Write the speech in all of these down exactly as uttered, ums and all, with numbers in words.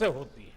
से होती है।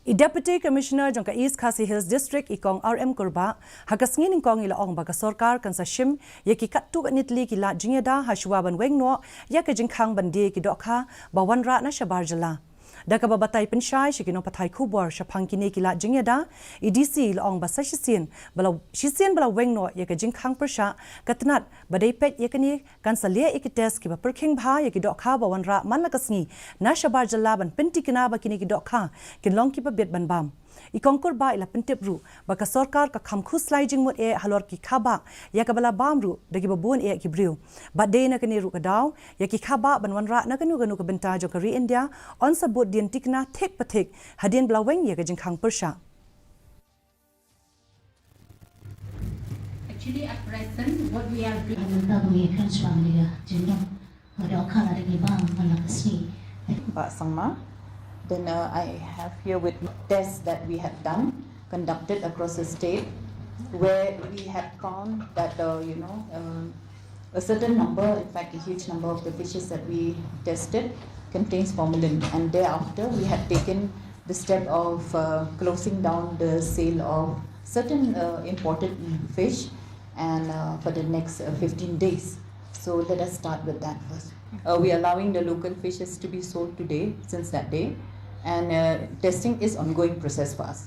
I Deputy Commissioner jong ka East Khasi Hills District, i Kong R M Kurbah, ha ka sngi nyngkong i la ong ba ka sorkar kan sa shim ïa ki katto katne tylli ki lad jingïada ha shuwa ban weng noh ïa ka jingkhang ban die ki dohkha ba wanrah na shabar jylla. Da kaba batai pynshai sha ki nongpathai khubor shaphang kine ki lad jingïada, i D C i la ong ba sa shisien ba la, shisien ba la weng noh ïa ka jingkhang pyrshah, ka tnat ba dei peit ïa kane kan sa leh ïa ki test kiba pyrkhing bha ïa ki dohkha ba wanrah man la ka sngi na shabar jylla ban pyntikna ba kine ki dohkha kin long kiba bit ban bam. I Kong Kurbah i la pyntip ruh ba ka sorkar ka kham khuslai jingmut eh halor ki khabah ïa kaba la bam ruh da kiba bun eh ki briew. Bad dei na kane ruh ka daw ïa ki khabah ban wanrah na kano kano ka bynta jong ka ri India, yn sa bud dien tikna thik pa thik hadien ba la weng ïa ka jingkhang pyrshah. Actually, at present, what we are doing, Bah Sangma. Then uh, I have here with me tests that we have done, conducted across the state, where we have found that uh, you know um, a certain number, in fact, a huge number of the fishes that we tested contains formalin, and thereafter we have taken the step of uh, closing down the sale of certain uh, imported fish, and uh, for the next uh, fifteen days. So let us start with that first. Uh, we are allowing the local fishes to be sold today, since that day, and uh, testing is ongoing process for us.